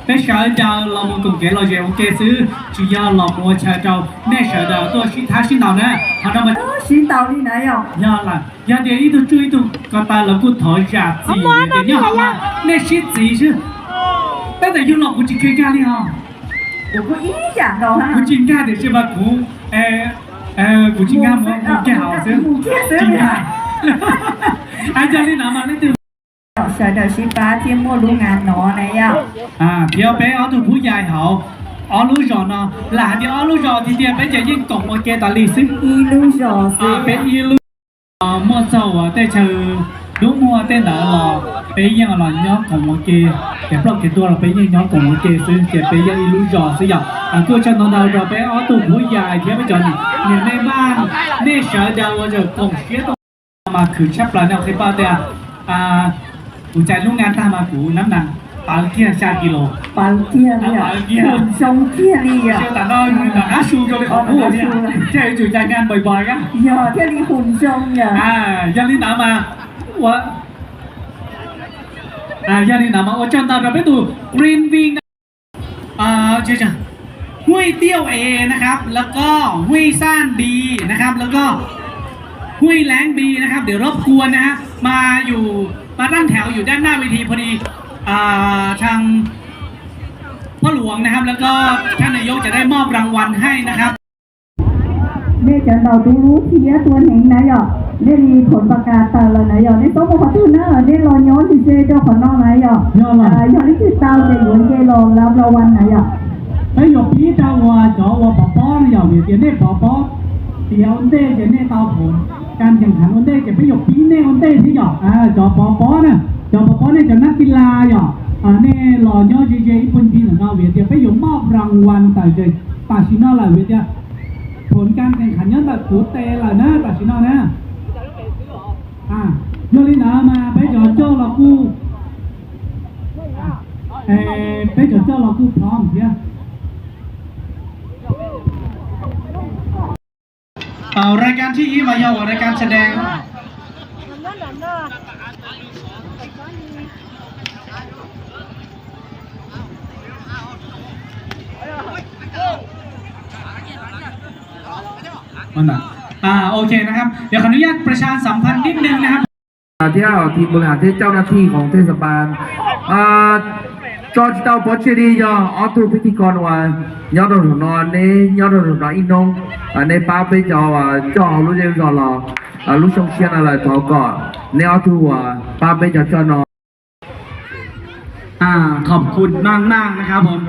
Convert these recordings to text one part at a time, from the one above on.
Peb sawv daws los mus koom kev lom zem ua ke xwb, tsis yog los mus ua chaw rau nej sawv daws tuaj sib thab sib ntaus na. Qhov no mas sib ntaus li na yog. Yog lawm, yog tias ib tug tsuj ib tug ko taw los kuj thov zam txim tias nyob hauv no nej sib txim xwb. Tab sis yug los kuv tsis kev nkag li os. Kuv tsis nkag tiam sis mas kuv, kuv tsis nkag, mus nkag hauv xwb, tsis nkag. Yog li no mas leej twg sawv daws sib pab thiaj muaj lub nab no na yom. Thiab peb ob tug phub yai hauv ob lub zos no, lam hais tias ob lub zos tiag tiag peb ces yeej koom ua ke tas li xwb. Ib lub zos xwb, peb ib lub. Muaj txog uas tej chaw dub muag tej ntawd los peb yeej los nyob koom ua ke, ces ploj kev tuag los peb yeej nyob koom ua ke xwb, ces peb yog ib lub zos xwb yom. Kuj ua tsaug ntau ntau rau peb ob tug phub yai thiab peb cov niam me npaj, nej sawv daws ua zaum koom siab tuaj mas khwv tshaj plaws no qhia pab tias kuv cais lub nab tag mas kuv nab nas pawv kiag xya kis lus. Pawv kiag li, pawv kiag, zoo kiag li yom. Tam no tam qab su rau li qhov qub thiab, thiaj yuav tsum cais nab npais npais thiaj li hu zoo yom. Yog li ntawd mas ua, yog li ntawd mas ua tsaug ntau rau peb tus Green Wing ห้วยเตี้ยวเอ นะครับ แล้วก็ ห้วยซ่านบี นะครับ แล้วก็ ห้วยแล้งบี นะครับ เดี๋ยวรบกวนนะฮะ มาอยู่ มาตั้งแถวอยู่ด้านหน้าเวทีพอดี อ่า ทางพ่อหลวงนะครับ แล้วก็ท่านนายกจะได้มอบรางวัลให้นะครับ Nej cov ntaus tub lub thiab tua hneev na yom, nej li phoom pas kas tawm lawm na yom, nej txhob mus qhov twg na, nej los nyob ze ze rau qhov no na yom. Yog leej twg tau ces yuav nce los lab la wan na yom. Peb yuav pib rau uas cov uas pov pob no yom, vim tias nej pov pob tias ua ntej ces nej tau phoom kas nkees khav ua ntej ces peb yuav pib nej ua ntej thiab yom. Cov pov pob na, cov pov pob nej cov nab ti la yom, nej los nyob ze ze ib puag ncig ntawm no vim tias peb yuav moj ras vas tawm tam sim no lawm vim tias phoom kas nkees khav nyob ntawm kuv tes lawm na tam sim no na. Yog li ntawd mas peb cov coj los kuj, peb cov coj los kuj phoom thiab. รายการที่ อีฟ มา ยาวกว่ารายการแสดง โอเคนะครับ เดี๋ยวขออนุญาตประชาสัมพันธ์นิดนึงนะครับ thiab hom thim mus lam thiab coj nas thi khoom thej xam pas tso tsis tau pov tseg li yog ob tug pib thij ko uas nyob rau saum no, neb nyob rau saum no ib hnub, neb pab peb cov coj hauv lub zej zos los lub xyoo tshiab no lawm, thov kom neb ob tug uas pab peb cov coj no ขอบคุณมากๆ นะครับผม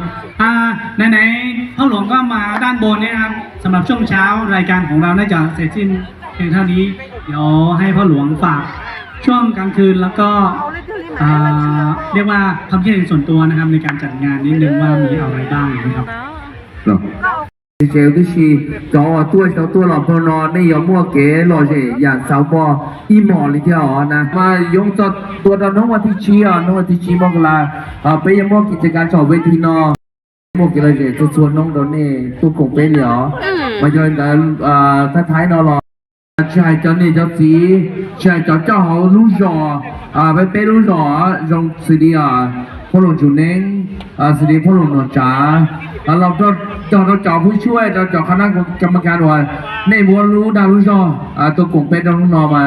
ไหนๆ พ่อหลวงก็มาด้านบนเนี่ยนะครับ สำหรับช่วงเช้ารายการของเราน่าจะเสร็จสิ้นเพียงเท่านี้ เดี๋ยวให้พ่อหลวงฝากช่วงกลางคืนแล้วก็ เรียกว่าความคิดเห็นส่วนตัวนะครับ ในการจัดงานนิดนึงว่ามีอะไรบ้างนะครับ Ces tib si cov uas tuaj tsis tau tuaj los pag no nej yuav muaj kev lom zem yam xauv npo ib hmos li thiab os na. Mas yoov txog tua rau hnub vas thib tsib os, hnub vas thib tsib mog las, peb yuav muaj kis tes kav tsom ve thi no, muaj kev lom zem txhua txhua hnub rau nej tuaj koom peb li os. Mas yog li ntawd, thaj thaiv no los tsis hais cov niam cov txiv, tsis hais cov coj hauv lub zos, peb peb lub zos zoo xws li Phoj Loos Ntsuj Neeb, xws li Phoj Loos Nom Tsav, los rau cov phub tshuaj, rau cov qhab nab ka ma kas uas nej muab lub dag lub zog tuaj koom peb rau hnub no mas